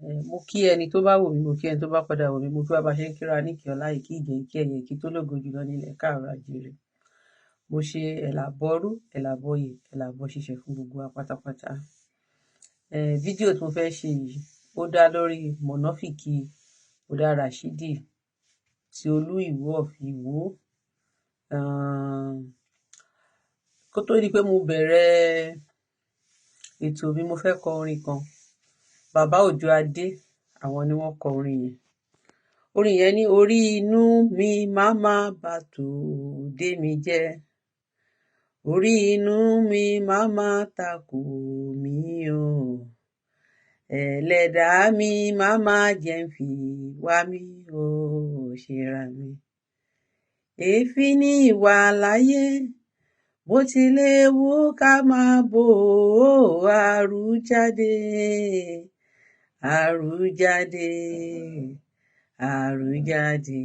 Mo kí ẹni tó bá wò mí, mo kí ẹni tó bá padà wò mí, mo kí wa bá ṣe ń kíra ní ìkí ọlá, ìkí ìgẹ̀, ìkí ẹ̀yẹ, ìkí tó lógo jùlọ nílẹ̀ káàárọ̀ àjíire. Mo ṣe ẹ̀là bọ́rú, ẹ̀là bọ́yè, ẹ̀là bọ́ ṣíṣe fún gbogbo wa pátápátá. Fídíò tí mo fẹ́ ṣe yìí, ó dá lórí mọ̀nàfíkì Bọ̀dá Rashidi ti Olú Ìwó of Ìwó. Kó tó di pé mo bẹ̀rẹ̀ ètò mi, mo fẹ́ kọ orin kan. Bàbá Òjó Adé, àwọn ni wọ́n kọ orin yẹn. Orin yẹn ní orí inú mi má má bà tòde mi jẹ́. Orí inú mi má má takò mí o. Ẹlẹ́dàá mi má má jẹ́ ń fi wá mi o ṣera mi. Èéfín ní ìwà láyé, bó ti lè wù ká máa bò ó, àrújáde, àrújáde, àrújáde.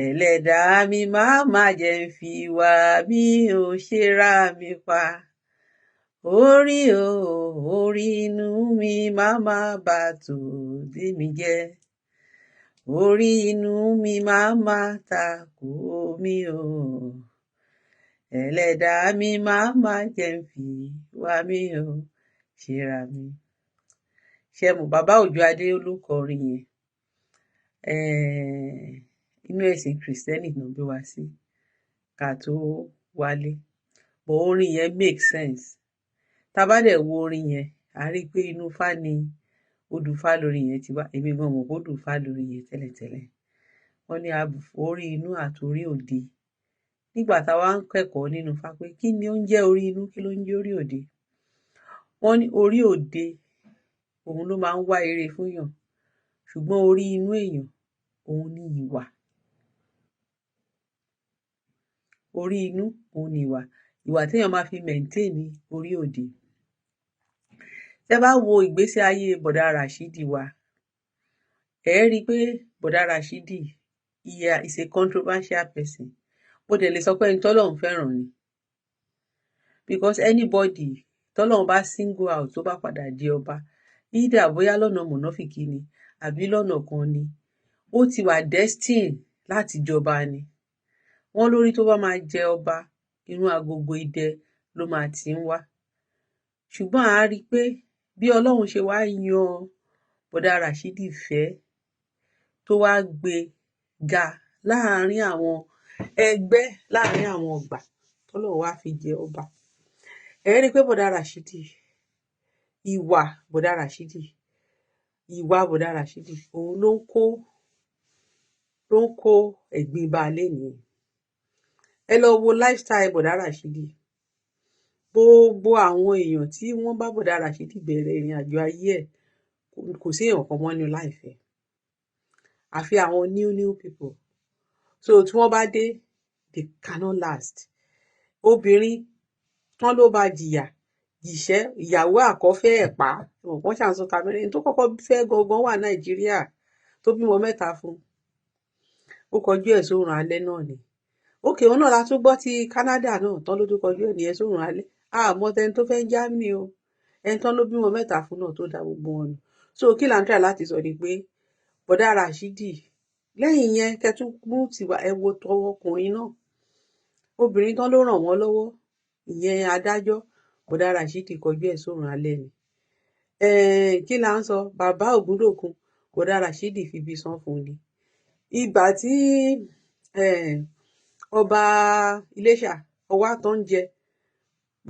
Ẹlẹ́dàá mi má má jẹ́ ń fi wá mi ò ṣera mi pa. Orí o, orí inú mi má má bà tòde mi jẹ́. Orí inú mi má má takò mí o. Ẹlẹ́dàá mi má má jẹ́ ń fi wá mi o ṣera mi. Ṣé mo Bàbá Òjó Adé ló kọ orin yẹn. Inú ẹ̀sìn Kristẹni náà bí wa sí ká tó wálé. But orin yẹn make sense. Tá bá dẹ̀ wo orin yẹn, a rí pé inú Ifá ni odù Ifá lórin yẹn ti wá. Èmi gan mọ̀ pé odù Ifá lórin yẹn tẹ́lẹ̀tẹ́lẹ̀. Wọ́n ní orí inú àti orí òde. Nígbà tá a wá ń kẹ́kọ̀ọ́ nínú Ifá pé kí ni ó ń jẹ́ orí inú, kí ló ń jẹ́ orí òde. Wọ́n ní orí òde òun ló máa ń wá ire fún èèyàn. Ṣùgbọ́n orí inú èèyàn òun ni ìwà. Orí inú òun ni ìwà. Ìwà tí èèyàn máa fi maintain orí òde. Tẹ́ bá wo ìgbésí ayé Bọ̀dá Rashidi wa, ẹ rí i pé Bọ̀dá Rashidi is a controversial person. Mo dẹ̀ lè sọ pé ẹni tọ́lọ́run fẹ́ràn ni. Because anybody tọ́lọ́run bá single out tó bá padà di ọba, either bóyá lọ́nà mọ̀nàfíkì ni àbí lọ́nà kan ni, ó ti wà destined láti jọba ni. Wọ́n lórí tó bá máa jẹ ọba, inú agogo idẹ ló máa ti ń wá. Ṣùgbọ́n a rí i pé bí Ọlọ́run ṣe wá yan Bọ̀dá Rashidi fẹ́ tó wá gbé ga láàárín àwọn ẹgbẹ́, láàárín àwọn ọgbà tọ́lọ́run wá fi jẹ ọba. Ẹ rí i pé Bọ̀dá Rashidi, ìwà Bọ̀dá Rashidi, ìwà Bọ̀dá Rashidi, òun ló ń kó, ló ń kó ẹ̀gbin ba lénìí. Ẹ lọ wo lifestyle Bọ̀dá Rashidi. Gbogbo àwọn èèyàn tí wọ́n bá Bọ̀dá Rashidi bẹ̀rẹ̀ ìrìnàjò ayé ẹ̀, kò sí èèyàn kan mọ́ nínú life ẹ̀. Àfi àwọn new new people. So tí wọ́n bá dé, they cannot last. Obìnrin tán ló bá jìyà, jìṣẹ́, ìyàwó àkọ́fẹ́ ẹ̀ pa. Wọ́n ṣà ń sọ tàbí ẹni tó kọ́kọ́ fẹ́ gangan wà Nàìjíríà tó bímọ mẹ́ta fún. Ó kọjú ẹ̀ sórun alẹ́ náà ni. Okay, òun náà la tún gbọ́ ti Canada náà tán ló tún kọjú ẹ̀ nìyẹn sórun alẹ́. A mọ̀ tẹni tó fẹ́ ń Germany o. Ẹni tán ló bímọ mẹ́ta fún náà tó da gbogbo wọn nù. So kí là ń try láti sọ ni pé Bọ̀dá Rashidi lẹ́yìn yẹn kẹ́ tún mú tiwa ẹ wo tọwọ́ ọkùnrin náà. Obìnrin tán ló ràn wọ́n lọ́wọ́, ìyẹn adájọ́, Bọ̀dá Rashidi kọjú ẹ̀ sórun alẹ́ ni. Kí là ń sọ? Bàbá Ògúndòkun, Bọ̀dá Rashidi fi ibi san fún ni. Ìgbà tí ọba Iléṣà ọwá tó ń jẹ,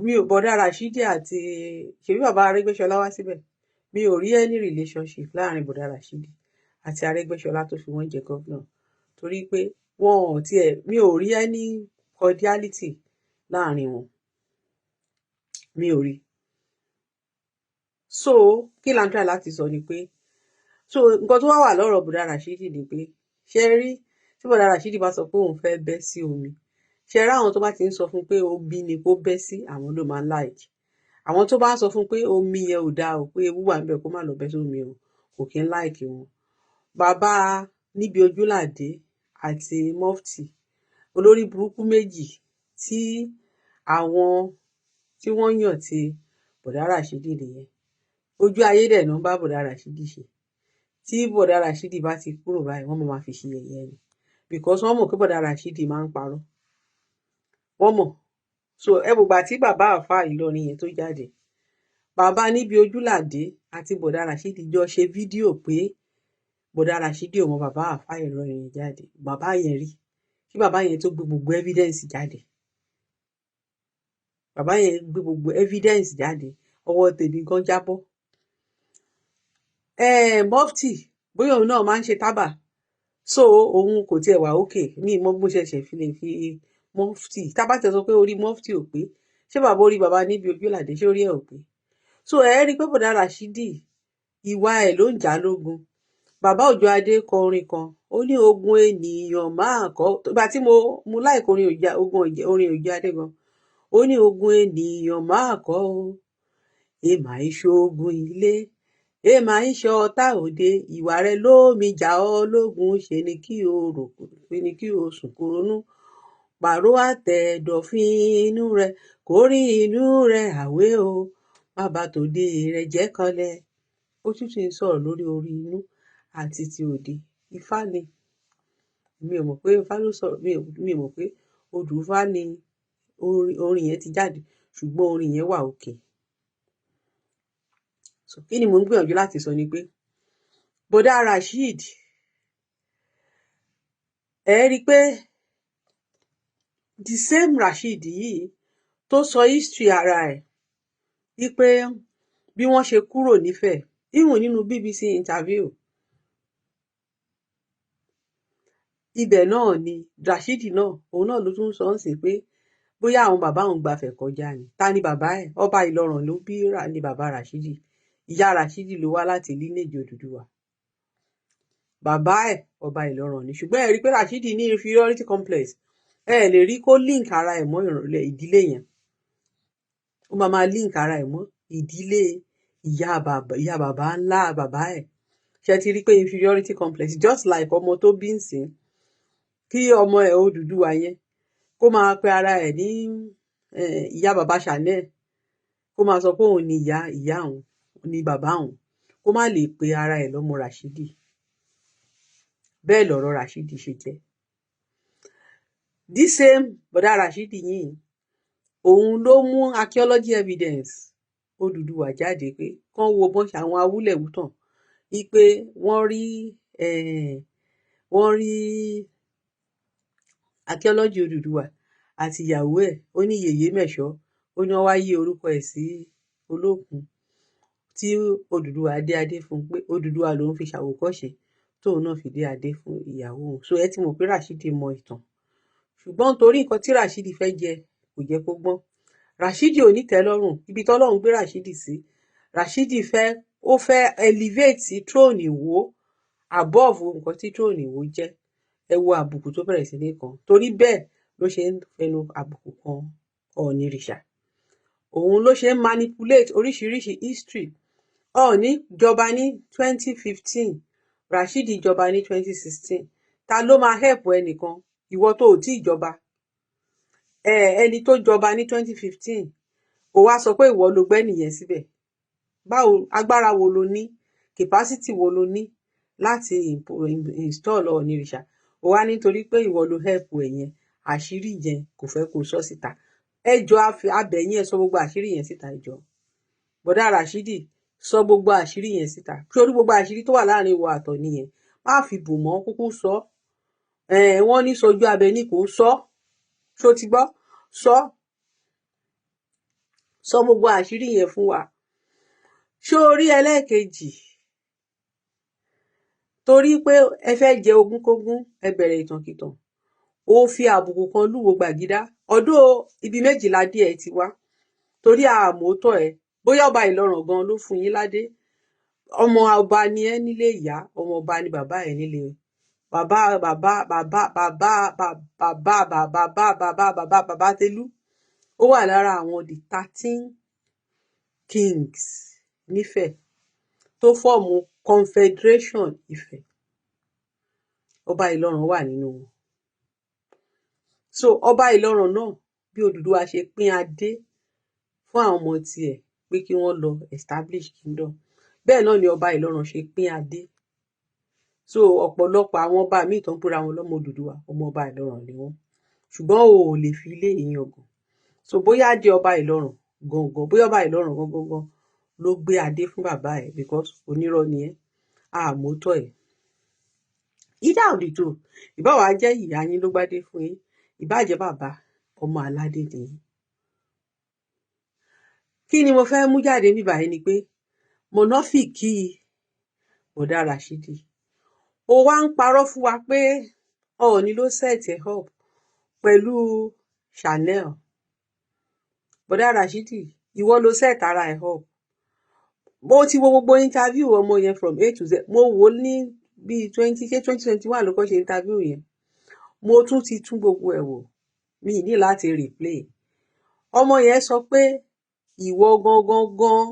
mi ò Bọ̀dá Rashidi àti ṣèbí bàbá Arẹ́gbẹ́ṣọlá wá síbẹ̀. Mi ò rí any relationship láàárín Bọ̀dá Rashidi àti Arẹ́gbẹ́ṣọlá tó fi wọ́n jẹ governor. Torí pé wọn ò tiẹ̀, mi ò rí any cordiality láàárín wọn. Mi ò rí. So kí là ń try láti sọ ni pé, so nǹkan tó wà wà lọ́rọ̀ Bọ̀dá Rashidi ni pé, ṣé rí tí Bọ̀dá Rashidi bá sọ pé òun fẹ́ bẹ́ sí omi, ṣé rí àwọn tó bá ti ń sọ fún pé omi ni kó bẹ́ sí, àwọn ló máa ń like. Àwọn tó bá ń sọ fún pé omi yẹn ò dáa o, pé ewu wà níbẹ̀ kó má lọ bẹ́ sómi o, kò kí ń like wọn. Bàbá níbi Ojúlàdé àti Mufti, olórí burúkú méjì tí àwọn tí wọ́n yàn ti Bọ̀dá Rashidi nìyẹn. Ojú ayé dẹ̀ ló ń bá bọ̀dá Rashidi ṣe. Tí bọ̀dá Rashidi bá ti kúrò báyìí, wọ́n máa fi ṣe yẹ̀yẹ́ ni, because wọ́n mọ̀ pé bọ̀dá Rashidi máa ń parọ́. Wọ́n mọ̀. So ẹ gbogbo àti bàbá àfa Ìlọrin yẹn tó jáde, bàbá níbi ojúlàdé àti bọ̀dá Rashidi jọ ṣe fídíò pé bọ̀dá Rashidi ò mọ bàbá àfa Ìlọrin yẹn jáde, bàbá yẹn rí kí bàbá yẹn tó gbé gbogbo evidence jáde. Bàbá yẹn gbé gbogbo evidence jáde, ọwọ́ tèmi gan jábọ́. Mufti, bóyá òun náà máa ń ṣe tábà, so òun kò tiẹ̀ wà òkè ní mọ bó ṣẹ̀ṣẹ̀ fi lè fi mufti. Tábà tẹ̀ sọ pé orí mufti ò pé, ṣé bàbá orí bàbá níbi ojúlàdé, ṣé orí ẹ̀ ò pé? So ẹ rí i pé bọ̀dá Rashidi, ìwà ẹ̀ ló ń jà lógun. Bàbá Òjó Adé kọ orin kan, ó ní ogun ènìyàn máa kọ́. Ìgbà tí mo láìkó orin ogun orin Òjó Adé gan, ó ní ogun ènìyàn máa kọ́ o, èèmà ìṣòògùn ilé, èèmà ìṣọ̀tá òde, ìwà rẹ lómi jà ọ́ lógun, ṣe ni kí o rò, ṣe ni kí o sùn kó ronú, pàrọ̀ àtẹ̀dọ̀fín inú rẹ kó rí inú rẹ àwé o, má bà tòde rẹ jẹ́ kọlẹ̀. Ó tún ti ń sọ̀rọ̀ lórí orí inú àti ti òde. Ifá ni. Mi ò mọ̀ pé Ifá ló sọ̀rọ̀, mi ò mọ̀ pé odù Ifá ni orin yẹn ti jáde, ṣùgbọ́n orin yẹn wà òkè. So kí ni mò ń gbìyànjú láti sọ ni pé bọ̀dá Rasheed, ẹ rí i pé the same Rasheed yìí tó sọ history ara ẹ̀ wípé bí wọ́n ṣe kúrò nífẹ̀ẹ́, even nínú BBC interview, ibẹ̀ náà ni Rasheed náà, òun náà ló tún sọ ń sìn pé bóyá àwọn bàbá òun gbafẹ̀ kọjá ni. Ta ni bàbá ẹ̀? Ọba Ìlọràn ló bí ní bàbá Rasheed. Ìyá Rasheed ló wá láti lineage Odùduwà. Bàbá ẹ̀ ọba Ìlọràn ni. Ṣùgbọ́n ẹ rí i pé Rasheed ní inferiority complex. Ẹ lè rí kó link ara ẹ̀ mọ́ ìdílé yẹn. Ó máa máa link ara ẹ̀ mọ́ ìdílé ìyá bàbá ńlá bàbá ẹ̀. Ṣe ti rí pé inferiority complex, just like ọmọ tó bí ń sìn, kí ọmọ ẹ̀ Odùduwà yẹn kó máa pe ara ẹ̀ ní ìyá bàbá Chanel, kó máa sọ pé òun ni ìyá ìyá òun ni bàbá òun, kó má lè pe ara ẹ̀ lọ́mọ Rashidi. Bẹ́ẹ̀ lọ̀rọ̀ Rashidi ṣe jẹ́. This same bọ̀dá Rashidi yìí, òun ló mú archaeology evidence Odùduwà jáde pé kán wo bọ́n ṣe àwọn awúlẹ̀wútàn wípé wọ́n rí archaeology Odùduwà àti ìyàwó ẹ̀, ó ní Yèyé Mẹ̀ṣọ́, ó ní wọ́n wá yí orúkọ ẹ̀ sí Olókun, tí Odùduwà dé adé fún un, pé Odùduwà lòun fi ṣàwòkọ́ṣe tóun náà fi dé adé fún ìyàwó òun. So ẹ ti mọ̀ pé Rashidi mọ ìtàn, ṣùgbọ́n torí nǹkan tí Rashidi fẹ́ jẹ kò jẹ́ kó gbọ́n. Rashidi ò ní tẹ́lọ́rùn ibi tọ́lọ́run gbé Rashidi sí. Rashidi fẹ́, ó fẹ́ elevate throne Ìwó above nǹkan tí throne Ìwó jẹ́. Ẹ wo àbùkù tó bẹ̀rẹ̀ sí ní kan. Torí bẹ́ẹ̀ ló ṣe ń fẹnu àbùkù kan Ọọ̀nirìṣà. Òun ló ṣe ń manipulate oríṣiríṣi history. Ọọ̀ni jọba ní 2015, Rashidi jọba ní 2016. Ta ló máa help ẹnìkan? Ìwọ tó ò tí ì jọba, ẹni tó jọba ní 2015, ó wá sọ pé ìwọ ló gbẹ́ nìyẹn síbẹ̀. Báwo? Agbára wo ló ní? Capacity wo ló ní láti install Ọọ̀nirìṣà? Ó wá nítorí pé ìwọ ló help ẹ̀ yẹn, àṣírí yẹn kò fẹ́ kó sọ síta. Ẹ jọ, abẹ̀yìn, ẹ sọ gbogbo àṣírí yẹn síta. Ẹ jọ, bọ̀dá Rashidi, sọ gbogbo àṣírí yẹn síta. Sórí gbogbo àṣírí tó wà láàrin ìwọ àtọ̀ nìyẹn, má fi bò mọ́, kúkú sọ. Wọ́n ní sojú abẹ ní kò sọ. Ṣó ti gbọ́? Sọ, sọ gbogbo àṣírí yẹn fún wa. Ṣó rí ẹlẹ́ẹ̀kejì? Torí pé ẹ fẹ́ jẹ ogúnkógún, ẹ bẹ̀rẹ̀ ìtànkìtàn, ó fi àbùkù kan Lúwo Gbàgídá. Ọdún ibi méjìlá díẹ̀ ti wá, torí àmótọ́ ẹ bóyá ọba Ìlọràn gan ló fún yín ládé. Ọmọ ọba ni ẹ nílé ìyá, ọmọ ọba ni bàbá ẹ nílé bàbá. Bàbá bàbá bàbá bàbá bàbá bàbá bàbá bàbá Télú, ó wà lára àwọn the 13 kings nífẹ̀ẹ́ tó form confederation Ifẹ̀. Ọba Ìlọràn wà nínú wọn. So ọba Ìlọràn náà, bí Odùduwà ṣe pín adé fún àwọn ọmọ tiẹ̀ pé kí wọ́n lọ establish kingdom. Bẹ́ẹ̀ náà ni ọba Ìlọràn ṣe pín adé. So ọ̀pọ̀lọpọ̀ àwọn ọba míì tó ń pera wọn lọ́mọ Odùduwà, ọmọ ọba Ìlọràn ni wọ́n, ṣùgbọ́n o ò lè fi ilé yìí yangàn. So bóyá adé ọba Ìlọràn gangan, bóyá ọba Ìlọràn gangan gan ló gbé adé fún bàbá ẹ̀, because onírọ́ ni ẹ́, àmótọ́ ẹ̀. Either of the two, ìbá wa jẹ́ ìyá yín ló gbádé fún yín, ìbá jẹ́ bàbá, ọmọ aládé ni yín. Kí ni mo fẹ́ mú jáde níbí báyìí ni pé mọ̀nàfìkì bọ̀dá Rashidi, ó wá ń parọ́ fún wa pé Ọọ̀ni ló set ẹ̀ up pẹ̀lú Chanel. Bọ̀dá Rashidi, ìwọ ló set ara ẹ̀ up. Mo ti wo gbogbo interview ọmọ yẹn from A to Z. Mo wò ó ní bíi twenty, ṣé 2021 ló kọ́ ṣe interview yẹn. Mo tún ti tún gbogbo ẹ̀ wò, mi ní láti replay. Ọmọ yẹn sọ pé ìwọ gangan gan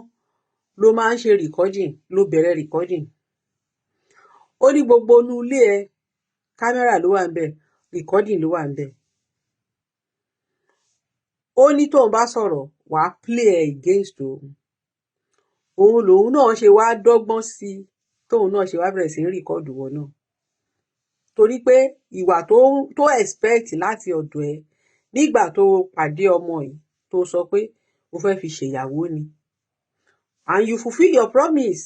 ló máa ń ṣe recording, ló bẹ̀rẹ̀ recording. Ó ní gbogbo inú ilé ẹ, camera ló wà níbẹ̀, recording ló wà níbẹ̀. Ó ní tóun bá sọ̀rọ̀, wàá play ẹ̀ against òun. Òun lòun náà ṣe wá dọ́gbọ́n sí i, tóun náà ṣe wá bẹ̀rẹ̀ sí ní record wọn náà, torí pé ìwà tó expect láti ọ̀dọ̀ ẹ nígbà tó pàdé ọmọ yìí, tó sọ pé o fẹ́ fi ṣèyàwó ni, and you fulfil your promise.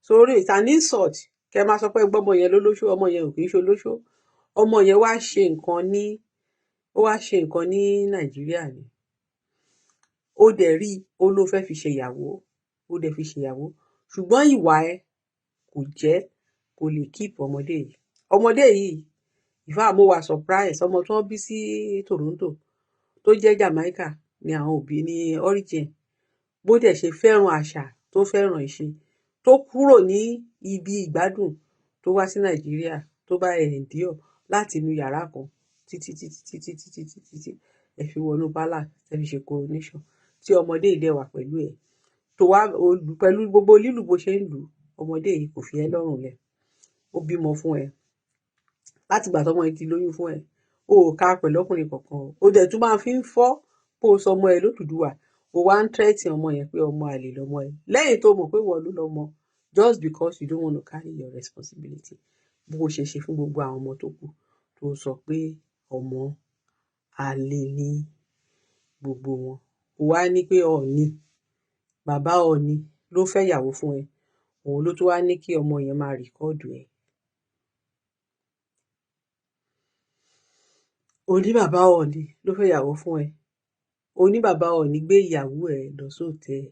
Sorry, it's an insult kẹ máa sọ pé gbọ́mọ yẹn lólóṣó. Ọmọ yẹn ò kì í ṣe olóṣó. Ọmọ yẹn wá ṣe nǹkan ní, ó wá ṣe nǹkan ní Nàìjíríà ni. Ó dẹ̀ rí, ó ló fẹ́ fi ṣèyàwó, ó dẹ̀ fi ṣèyàwó, ṣùgbọ́n ìwà ẹ kò jẹ́ kó lè keep ọmọdé yìí. Ọmọdé yìí, ìfá, mo wà surprise. Ọmọ tí wọ́n bí sí Toronto tó jẹ́ Jamaica ni àwọn òbí ní origin, bó dẹ̀ ṣe fẹ́ràn àṣà, tó fẹ́ràn ìṣe, tó kúrò ní ibi ìgbádùn tó wá sí Nàìjíríà, tó bá endure láti inú yàrá kan títí títí títí títí títí tí ẹ fi wọnú palace, ẹ fi ṣe coronation, tí ọmọdé yìí dẹ̀ wà pẹ̀lú ẹ̀, tó wá pẹ̀lú gbogbo lílù bó ṣe ń lù ọmọdé yìí, kò fi ẹ́ lọ́rùn lẹ̀. Ó bímọ fún ẹ. Láti ìgbà tọmọ yìí ti lóyún fún ẹ, o ò ká pẹ̀lú ọkùnrin kankan. O dẹ̀ tún máa fi ń fọ́ kó o sọ ọmọ ẹ lódùduwà. O wá ń threaten ọmọ yẹn pé ọmọ àlè lọmọ ẹ, lẹ́yìn tó mọ̀ pé wọ́n ló lọ́mọ, just because you don't want to carry your responsibility, bó o ṣe ṣe fún gbogbo àwọn ọmọ tó kù, tó sọ pé ọmọ àlè ní gbogbo wọn. O wá ní pé Ọọ̀ni, bàbá Ọọ̀ni ló fẹ́ ìyàwó fún ẹ, òun ló tún wá ní kí ọmọ yẹn máa record ẹ. Oní bàbá Ọọ̀ni ló fẹ́ ìyàwó fún ẹ, oní bàbá Ọọ̀ni gbé ìyàwó ẹ lọ sóòtẹ́ẹ̀.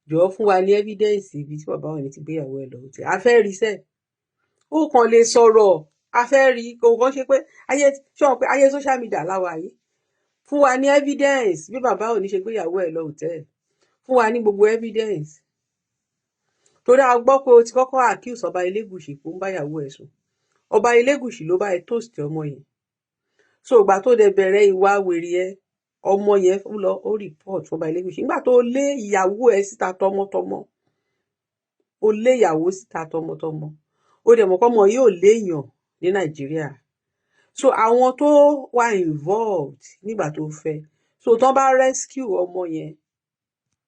Jọ̀ọ́, fún wa ní evidence ibi tí bàbá Ọọ̀ni ti gbé ìyàwó ẹ lọ hotel. A fẹ́ rí sẹ́ẹ̀. Ó kàn lè sọ̀rọ̀, a fẹ́ rí. Kò kàn ṣe pé ayé ṣé wọn pé ayé social media láwa yìí. Fún wa ní evidence bí bàbá Ọọ̀ni ṣe gbé ìyàwó ẹ lọ hotel. Fún wa ní gbogbo evidence, torí a gbọ́ pé o ti kọ́kọ́ accuse ọba Elégùṣì pé ó ń bá ìyàwó ẹ̀ sùn. Ọba Elégùṣì ló bá ẹ toast ọmọ yẹn. So ìgbà tó dẹ̀ bẹ̀rẹ̀ ìwà wèrè ẹ, ọmọ yẹn lọ, ó report fún ọba Elégùṣì. Nígbà tó lé ìyàwó ẹ síta tọmọtọmọ, ó lé ìyàwó síta tọmọtọmọ, ó dẹ̀ mọ̀ kọ́mọ yóò léèyàn ní Nàìjíríà. So àwọn tó wà involved nígbà tó fẹ́, so tán bá rescue ọmọ yẹn,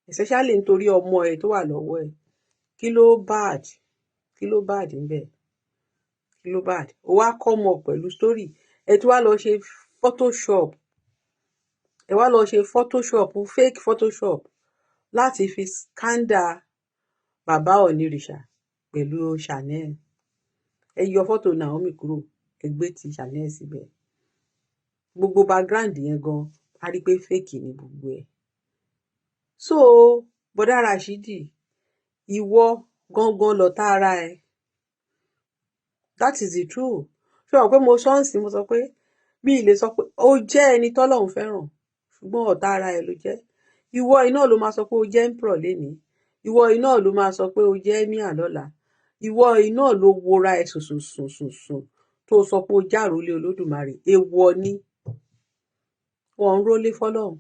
especially nítorí ọmọ ẹ tó wà lọ́wọ́ ẹ, kí ló bad? Kí ló bad ńbẹ̀? Kí ló bad? Ó wá come up pẹ̀lú story ẹ, tí wá lọ ṣe photoshop, ẹ wá lọ ṣe photoshop, fake photoshop, láti fi scandal bàbá Ọọ̀nirìṣà pẹ̀lú Chanel. Ẹ yọ fọ́tò Naomi kúrò, ẹ gbé ti Chanel síbẹ̀. Gbogbo background yẹn gan, a rí pé fake ni gbogbo ẹ̀. So bọ́dá Rashidi, ìwọ gangan lọ̀tá ara ẹ. That is the truth. Ṣé o mọ̀ pé mo sọ ń sìn, mo sọ pé mi ì lè sọ pé ó jẹ́ ẹni tọ́lọ́run fẹ́ràn, ṣùgbọ́n ọ̀tá ara ẹ ló jẹ́. Ìwọ iná ló máa sọ pé o jẹ́ emperor lénìí, ìwọ iná ló máa sọ pé o jẹ́ emir lọ́la. Ìwọ iná ló wora ẹ sùnsùnsùnsùn tó sọ pé o járòlé Olódùmarè. Èèwọ̀ ni, wọn ń rólé fọ́lọ́run.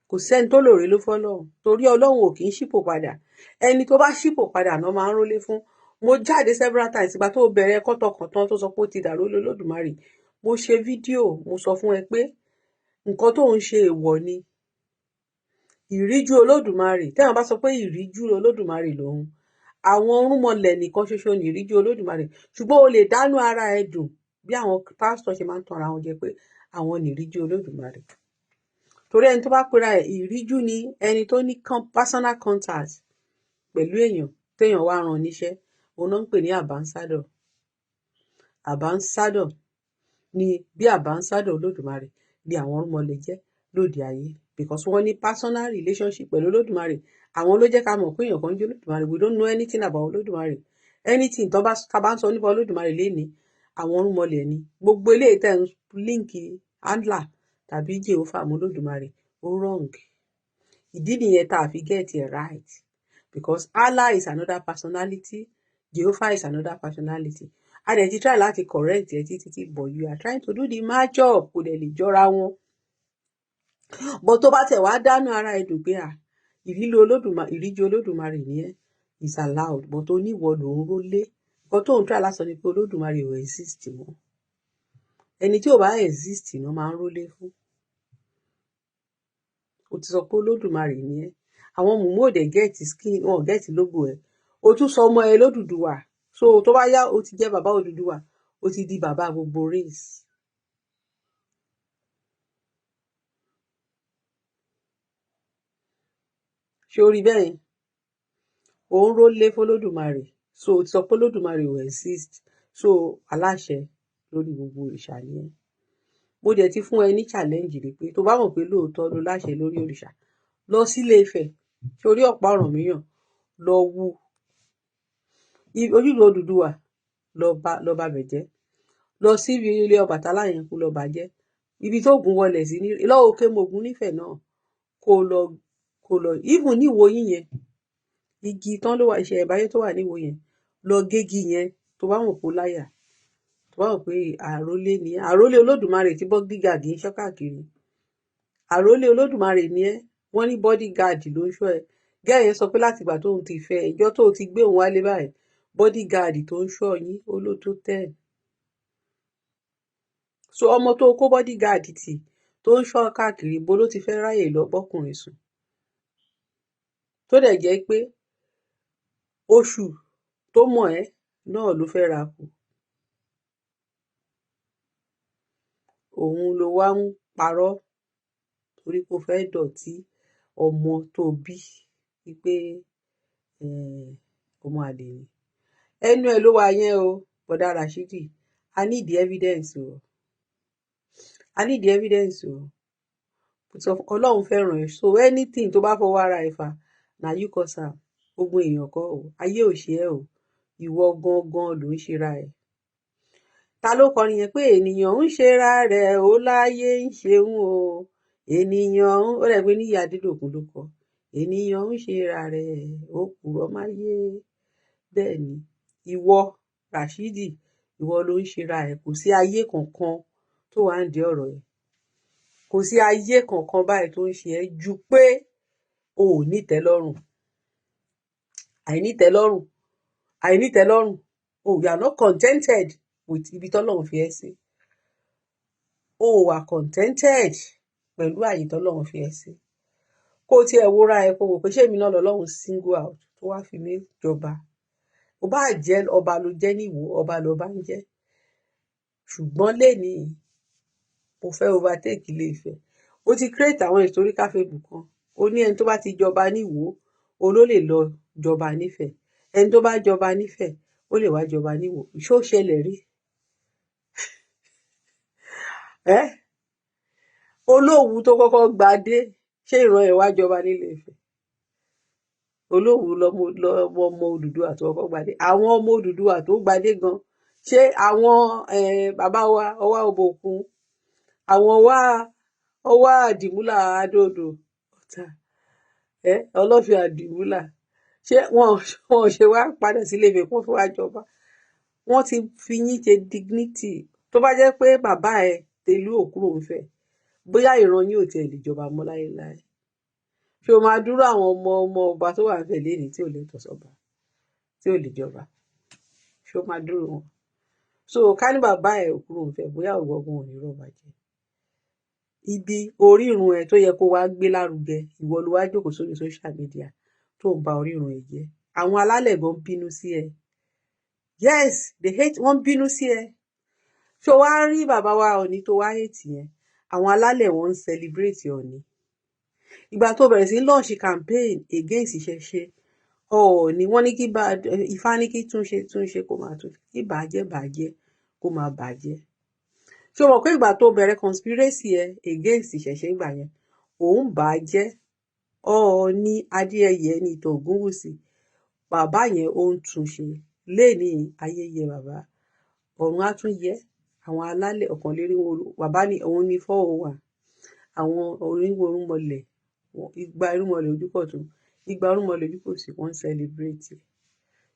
Kò sẹ́ni tó lè rólé fọ́lọ́run, torí Ọlọ́run ò kì í ṣípò padà. Ẹni tó bá ṣípò padà náà máa ń rólé fún. Mo jáde several times ìgbà tó bẹ̀rẹ̀ kọ́tọkàntán, tó sọ pé ó ti dàrólé Olódùmarè. Mo ṣe fídíò, mo sọ fún ẹ pé nǹkan tó ń ṣe èèwọ̀ ni. Ìríjú Olódùmarè, tẹ́wọ̀n bá sọ pé ìríjú Olódùmarè lòun, àwọn irúnmọlẹ̀ nìkan ṣoṣo ní ìríjú Olódùmarè. Ṣùgbọ́n o lè dánú ara ẹ dùn bí àwọn pásítọ̀ ṣe máa ń tanra wọn jẹ pé àwọn ní ìríjú Olódùmarè. Torí ẹni tó bá pera ẹ̀ ìríjú ni ẹni tó ní personal contact pẹ̀lú èèyàn téèyàn wá rán níṣẹ́, òun náà ń pè ní ambassador. Ambassador ni, bí ambassador Olódùmarè ni àwọn irúnmọlẹ̀ jẹ́ lóde ayé, because wọ́n ní personal relationship pẹ̀lú Olódùmarè. Àwọn ló jẹ́ ká mọ̀ pé èèyàn kan ń jẹ́ Olódùmarè. We don't know anything about Olódùmarè. Anything tó bá tá bá ń sọ nípa Olódùmarè lénìí, àwọn irúnmọlẹ̀ ni. Gbogbo eléyìí tẹ́ ń link Allah tàbí Jehovah mọ́ Olódùmarè, ó wrong. Ìdí nìyẹn tá a fi get it right, because Allah is another personality, Jehovah is another personality. A dẹ̀ ti try láti correct ẹ títí tí, but you are trying to do the match up, kò dẹ̀ lè jọra wọn. But tó bá tẹ̀ wá dánú ara ẹ dùn pé à ìrílò Olódùmarè, ìríjú Olódùmarè nìyẹn, is allowed. But oníwọ ló ń rólé. Nǹkan tó ń try lásán ni pé Olódùmarè ò exist mọ́. Ẹni tí ò bá exist ni wọ́n máa ń rólé fún. O ti sọ pé Olódùmarè ni ẹ́. Àwọn mùmú ò dẹ̀ get skin, wọn ò get logo ẹ̀. O tún sọ ọmọ ẹ lódùduwà. So tó bá yá, o ti jẹ́ bàbá Odùduwà, o ti di bàbá gbogbo race. Ṣé o rí bẹ́ẹ̀ yẹn? Ò ń rólé fọlọ́dùmarè. So o ti sọ pé Olódùmarè ò exist, so aláṣẹ lórí gbogbo òrìṣà ni ẹ́. Mo dẹ̀ ti fún ẹ ní challenge rí pé tó bá mọ̀ pé lóòótọ́ ló láṣẹ lórí òrìṣà, lọ sílé Ifẹ̀ sórí ọ̀pá Ọ̀rànmíyàn, lọ wú ojúbọ Odùduwà, lọ bá bẹ̀ jẹ́. Lọ síbi ilé Ọbàtálá yẹn, kó lọ bàjẹ́. Ibi tó Ògún wọlé sí ní lọ́wọ́ òkè Mògún nífẹ̀ẹ́ náà, kó lọ even ní Ìwó yín yẹn, igi tán ló wà, ìṣẹ̀ ìbáyé tó wà ní Ìwó yẹn, lọ gégi yẹn. Tó bá mọ̀ pé ó láyà, tó bá mọ̀ pé àrólé ni, àrólé Olódùmarè tí bodyguard ń ṣọ́ káàkiri, àrólé Olódùmarè ni ẹ́. Wọ́n ní bodyguard ló ń ṣọ́ ẹ. Gẹ́ẹ̀ yẹn sọ pé látìgbà tóun ti fẹ́ ìjọ tó ti gbé òun wálé báyìí, bodyguard tó ń ṣọ́ yín ó ló tó 10. So ọmọ tó kó bodyguard tì tó ń ṣọ́ káàkiri, bó ló ti fẹ́ ráyè lọ bọ́kùnrin sùn? Tó dẹ̀ jẹ́ pé oṣù tó mọ̀ ẹ́ náà ló fẹ́ ra kù. Òun ló wá ń parọ́ torí pé ó fẹ́ dọ̀tí ọmọ tó bí wípé ọmọ àlè ni. Ẹnu ẹ ló wà yẹn o, bọ̀dá Rashidi. I need the evidence o, I need the evidence o. Ọlọ́run fẹ́ràn ẹ, so anything tó bá fọwọ́ ara ẹ fà, na you cause am. Gbogbo èèyàn kọ́ o, ayé ò ṣe ẹ́ o, ìwọ gangan ló ń ṣera ẹ. Ta ló kọrin yẹn pé ènìyàn ń ṣera rẹ̀ ó láyé ń ṣeun o? Ènìyàn ń, ó rẹ̀ pé Níyì Adédòkun ló kọ ènìyàn ń ṣera rẹ̀ ó purọ́ máyé. Bẹ́ẹ̀ ni ìwọ Rashidi, ìwọ ló ń ṣera ẹ. Kò sí ayé kankan tó wà ń di ọ̀rọ̀ ẹ, kò sí ayé kankan báyìí tó ń ṣe ẹ́ ju pé o ò nítẹ́lọ́rùn, àìnítẹ́lọ́rùn, àìnítẹ́lọ́rùn. Oh, you are not contented with ibi tọ́lọ́run fi ẹ́ sí. O ò wà contented pẹ̀lú àyè tọ́lọ́run fi ẹ́ sí. Kó o tiẹ̀ wúra ẹ, kó wò pé ṣé èmi náà lọ́lọ́run single out tó wá fi mí jọba. Ó bá jẹ́ ọba ló jẹ́ níwò, ọba ló bá ń jẹ́. Ṣùgbọ́n lénìí, mo fẹ́ overtake Ilé Ifẹ̀. Ó ti create àwọn historical fable kan. Ó ní ẹni tó bá ti jọba níwò, ó ló lè lọ jọba nífẹ̀ẹ́. Ẹni tó bá jọba nífẹ̀ẹ́, ó lè wá jọba níwò. Ṣó ṣẹlẹ̀ rí? Ẹ́ Olówu tó kọ́kọ́ gbadé, ṣé ìran ẹ̀ wá jọba nílé Ifẹ̀? Olówu lọmọ ọmọ Odùduwà tó kọ́kọ́ gbadé. Àwọn ọmọ Odùduwà tó gbadé gan, ṣé àwọn bàbá wa Ọwá Òbòkun, àwọn wá Ọwá Àdìmúlà Adóodò Ọ̀tà, Ọlọ́fin Àdìmúlà, ṣé wọn ò ṣe wá padà sílé Ifẹ̀ kó fi wá jọba? Wọ́n ti fi yín ṣe dignity. Tó bá jẹ́ pé bàbá ẹ Tẹ̀lú ò kúrò ńfẹ̀, bóyá ìran yín ò tiẹ̀ lè jọba mọ́ láéláé. Ṣé o máa dúró àwọn ọmọ ọmọ ọba tó wà ńfẹ̀ lénìí tí ò lẹ́tọ̀ọ́ sọ́ba, tí ò lè jọba? Ṣé o máa dúró wọn? So ká ní bàbá ẹ ò kúrò ńfẹ̀, bóyá ìwọ gan ò ní rọ́ba jẹ. Ibi orírun ẹ tó yẹ kó wá gbé lárugẹ, ìwọ ló wá jókòó sórí social media tó ń ba orírun ẹ jẹ́. Àwọn alálẹ̀ gan bínú sí ẹ. Yes, they hate, wọ́n bínú sí ẹ. Ṣó wá rí bàbá wa Ọọ̀ni tó wá hate yẹn, àwọn alálẹ̀ wọn ń celebrate Ọọ̀ni. Ìgbà tó bẹ̀rẹ̀ sí launch campaign against ìṣẹ̀ṣe, Ọọ̀ni wọ́n ní kí bá Ifá ní kí túnṣe túnṣe kó máa túnṣe, kí bàjẹ́ bàjẹ́ kó máa bàjẹ́. Ṣé o mọ̀ pé ìgbà tó bẹ̀rẹ̀ conspiracy ẹ against ìṣẹ̀ṣe ìgbà yẹn, òun bà á jẹ́? Ọọ̀ni Adéyẹyè Ẹnìtàn Ògúnwùsì, bàbá yẹn, ó ń túnṣe léni. Ayé yẹ bàbá, ọ̀run á tún yẹ. Àwọn alálẹ̀ ọ̀kànlénírínwó, bàbá ní òun ní 401. Àwọn oríwó irúnmọlẹ̀, igba irúnmọlẹ̀ ojúkọ̀tún, igba irúnmọlẹ̀ ojúkòsì, wọ́n ń celebrate ẹ̀.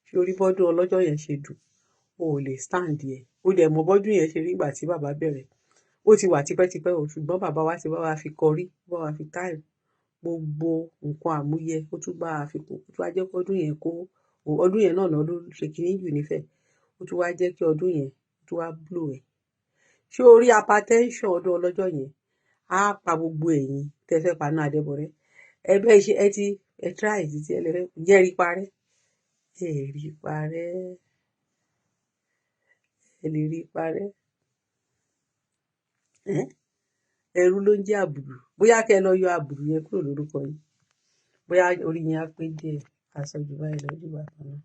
Ṣé orí bọ́dún ọlọ́jọ́ yẹn ṣe dùn? O ò lè stand ẹ̀. Ó dẹ̀ mọ bọ́dún yẹn ṣe rí ìgbà tí bàbá bẹ̀rẹ̀. Ó ti wà tipẹ́tipẹ́ o, ṣùgbọ́n bàbá wa ti bá wa fi kọrí, bá wa fi time gbogbo nǹkan àmúyẹ, ó tún bá wa fi kún, ó tún wá jẹ́ kí ọdún yẹn kó ọdún yẹn náà ló ṣe kínní jù nífẹ̀ẹ́. Ó tún wá jẹ́ kí ọdún yẹn ó tún wá blow ẹ̀. Ṣé o rí hypertension ọdún ọlọ́jọ́ yẹn á pa gbogbo ẹ̀yin tẹ́ fẹ́ paná Adébọ̀rẹ́? Ẹ bẹ́ẹ̀ ṣe ẹ ti ẹ try títí ẹ lè fẹ́ jẹ́ rí parẹ́, ẹ rí parẹ́, ẹ lè rí parẹ́. Ẹrú ló ń jẹ́ àbùrù. Bóyá kẹ́ ẹ lọ yọ àbùrù yẹn kúrò lórúkọ yín, bóyá orí yín á pé díẹ̀. Aṣọ jù báyìí lọ dìgbà kan náà.